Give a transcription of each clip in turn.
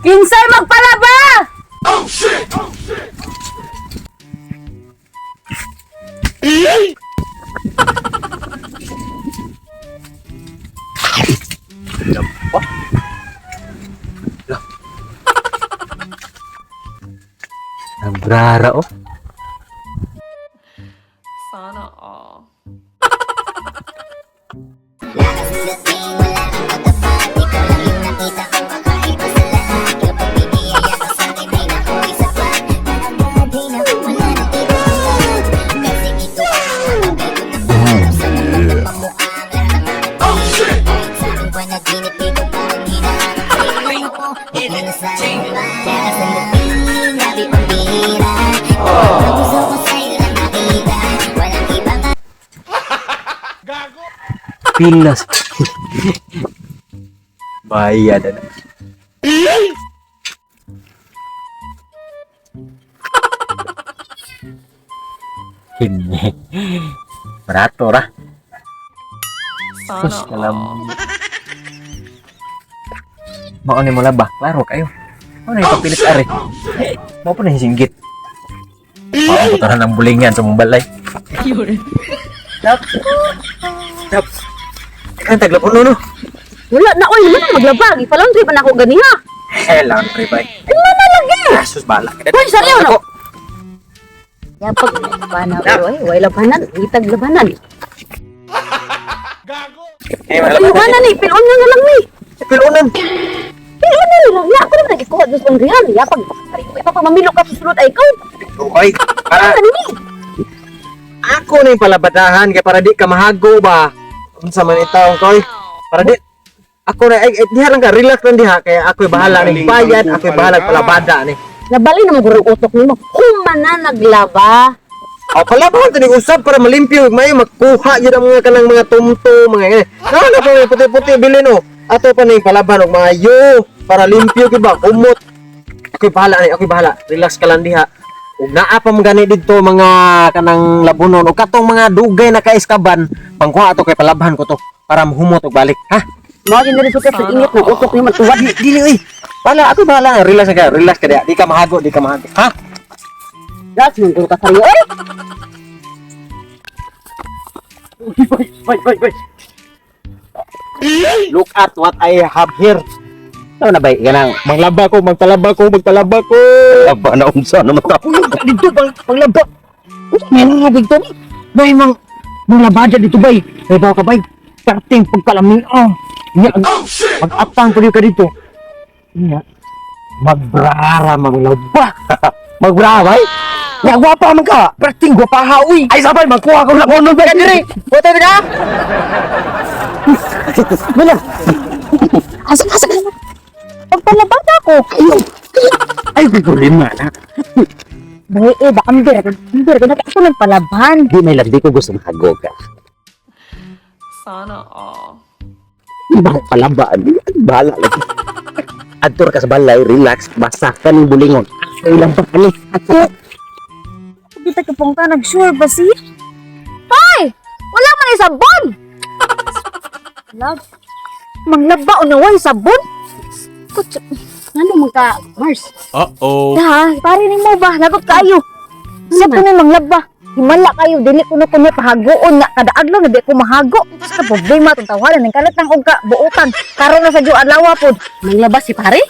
Kinsay magpalaba! Laba. Lah. Nagrara oh. Sana all. Lakas ng dating, wala kang katapat. Ikaw lang yung nakita kong kakaiba sa lahat. Kapag biniyaya ka sa'kin ay naku, ay sapat. Agad ay naku, wala nang ibang hangad. Kasi ikaw ang mga bagay ko na pangarap. Sa mga pamukha ang lahat ng aking Kahit sa aking panaginip, ikaw pa rin hinahanap. Ay, naku, huwag mo na sanang Lakas ng dating, grabe pambihira. Ang gusto ko sa'yo lang makita. Walang ibang Pilas. Bayad na. Hindi. Barato ra. Sana Sus, kalam. all. Mao ni mo laba. Klaro kayo. Mao na ipapilit are. Eh, mao pa na singgit. Mao ko tanan ng bulingan sa mong balay. Tap. Tap. Kan taglapon no. Wala na oy, wala na maglaba. Ipalaundry pa na ako ganiha. Eh, laundry bay. Ay, mana lagi. Ah, sus bala. Uy, saryo no. Yapag labanan pero ay, way labanan, itag labanan. Eh, Ay, labanan ni, pilon nga lang ni. Pilunan. Pilon na lang. Ya, ako naman nagikuha sa laundryan. Yapag, pa pa mamilo ka sa sulod ay ikaw. Oy, para Ano ni? ako na yung palabadahan kay para di ka mahago ba. Unsa man itawon koy? Para di ako na ay, ay, diha lang ka, relax lang diha kay ako'y bahala ning bayad, ako'y bahala palabada ni. Nabali na magurong utok nimo. Humana naglaba. O palabahan to ning usab para malimpyo ug maayo makuha gyud ang mga kanang mga tumto mga ganyan. Naa na pa may puti-puti bilin oh. Ato pa ning palaban og maayo para limpyo gyud ba kumot. Ako'y bahala ni, ako'y bahala. Relax ka lang diha. Ug naa pa man gani didto mga kanang labunon o katong mga dugay na kaiskaban, pangkuha ato kay palabhan ko to para mahumot og balik, ha? Mao gyud resulta sa init ng utok nimo tuwad. Di, dili oy. Bahala, ako'y bahala. Relax ka, relax ka diha. Di ka mahago, di ka mahago. Ha? Gas mong guro ka saryo oy. Wait, wait, wait. Look at what I have here. Ano na ba ganang Manglaba ko, magtalaba ko, magtalaba ko. laba na unsa na mata. Dito pang panglaba. May nga dito ni. Bay mang manglabada dito bay. Bay ba ka bay? Perting pagkalami oh. Nya mag-atang pa ka dito. Nya magbrara manglaba. Magbrara bay. Nya gwapa man ka. Perting gwapaha uy. Ay sabay magkuha ko na kono ba diri. Bote ka? Wala. Asa asa ka? Pagpalabada ko. Ay gugulin man na. Boy, eh, ba amber ka. Amber ka ako ng palaban. Di may lagdi ko gusto mahago ka. Sana all. Ba palaba bahala lagi. Adtor ka sa balay, relax, basta ka ning bulingon. Ako lang pa kani. Ako. Kita ka pong ka nag-sure ba siya? Hoy! Wala man ay sabon! Love. Manglaba o naway sabon? Kutsa. Ano man ka, Mars? Uh-oh. Da, pare ni mo ba? Lagot kayo. Sa ko ni manglaba. Himala kayo, dili ko na kuno pahagoon nga kada adlaw na di ko mahago. Sa problema tong tawanan ning kalit nang og ka buotan. Karon na sa diyo adlaw pod. Manglaba si pare?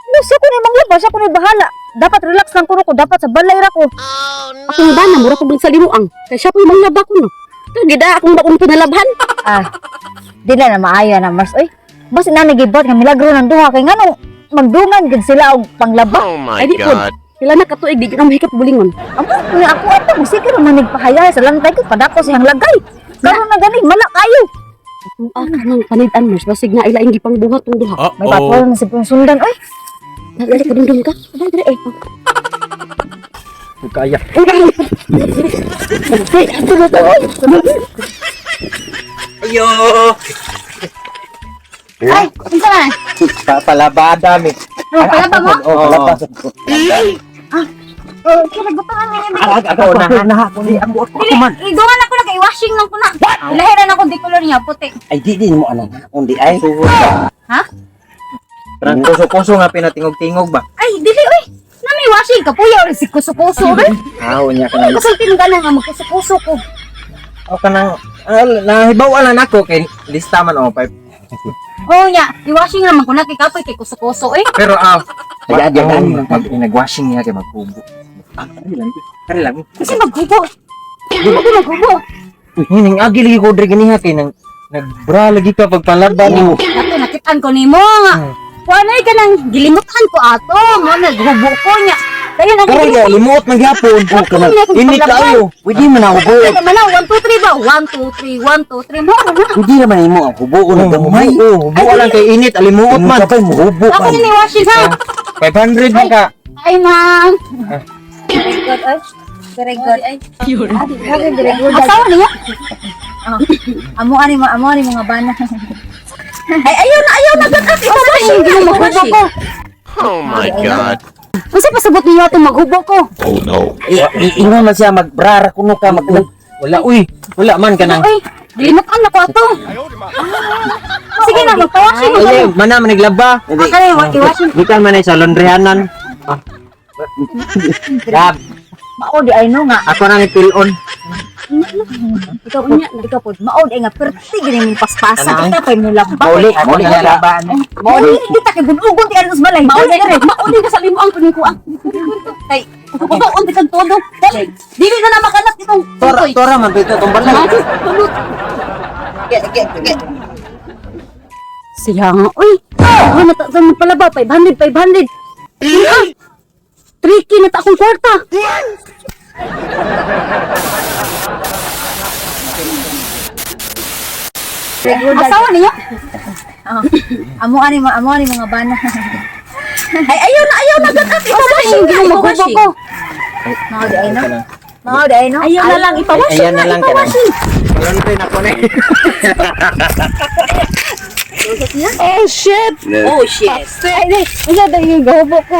No, siya ko ni manglaba, siya ko ni bahala. Dapat relax lang kuno ko, dapat sa balay ra ko. Akong bana, mura ko sa limuang. Kay siya po yung manglaba ko, no. Kagida, akong bakong pinalabhan. Ah, di na na maayo na Mars. Oy, basta na nagibot nga milagro ng duha kay nganong magdungan gid sila og panglaba. Oh my Ay, di po. God. Pila na katuig, di ko na mahikap bulingon. Amo, kuya ako ato sige ra man nagpahayay sa lantay ko padako siyang lagay. Karon na gani mala kayo. Ah, kanang panidan, Mars. Basig na ilaing gipang buhat tong duha. May Uh-oh. patwal na si Pung sundan oy. Dali ka dundun ka. Dali, dali, eh. Kaya. Ay, ato na to, oy. Ayo. Ay, unsa man? Palabada mi. Ano, palaba mo? Oo, palaba. Oh, kaya gutangan niya. Aga na na kundi ang buot ko Dili, man. idungan ako na kay washing lang ko na. Lahiran ako di color niya puti. Ay di din mo anang kundi ay. Ha? Parang kuso-kuso nga pinatingog-tingog ba? Ay, dili oy. Na may washing kapuya or si kuso-kuso be. Ah, unya ka Ay, na. kasulti ng ganang nga magkuso-kuso ko. O kanang nahibaw lang nako kay lista man oh five. Oh nya, i-washing naman ko na kay kapoy kay kuso-kuso eh. Pero Ay, adi, adi. Pag nagwashing niya kay maghubo. Ah, kari lang. Kari lang. Kasi maghubo. Hindi maghubo. Uy, ning agi lagi ko dre ganiha kay nang nagbra lagi ka pagpalaban nimo. Ato nakitaan ko nimo nga. Kuanay ka nang gilimutan ko ato, mo naghubo ko nya. Dayon ang Karon kay limuot man gyapon. Oh, kanang Init kaayo. Pwede man ako hubo. Ay, man 1 2 3 ba? 1 2 3 1 2 3 mo na. Pwede naman imo ang hubo ko gamay. Oh, hubo lang kay init alimuot man. Man kapay mo hubo Ako man. ni washing ha. 500 man ka. Ay, ma'am. Very good, ay. Very good. Very good. Asawa niya? Amo ani mo, amo ani mga bana. Ay, ayaw na, ayaw na gakat. Ipawashing, hindi mo maghubo ko. Oh my God. Unsa pasabot niyo atong maghubo ko? Oh no. Ingon man siya magbrara kuno ka mag Wala uy, wala man kanang. Ay, gilimutan na ko ato. Sige na, magpawashing mo. Ay, mana man naglaba. Ah, kaya, iwashing. Gikan man ay sa laundryhanan. Ah. Gab, Mao di ay no nga. ako na ni pil-on. Ikaw po, ikaw po. Mao di ay nga perti gini mong paspasa. Kanang? Kita pa'y mulaba. Mauli, mauli na. Mao di kita kay bunugon di anos balay. Mao di mao di ka sa limuang kuning kuang. Kay kukuon di kag todo. Dali, dili na na makalat itong Tora, tutoy. tora man pito tong balay. Tulot. Siya nga, uy. Ano na ta magpalaba 500 500. Ah, Tricky na ta akong kwarta. Asawa niya? Amo ani mo, amo ani mga bana. Ay, ayaw na, ayaw na gakat. Ipawashing, Hindi mo maghubo ko. Mao di ay no. Mao di ay no. Ayaw na lang, ipawashing Ayan na lang kanang. ipawashing. Laundry na ko na. Oh shit. Oh shit. Ay, ay, unsa daw yung gahubo ko?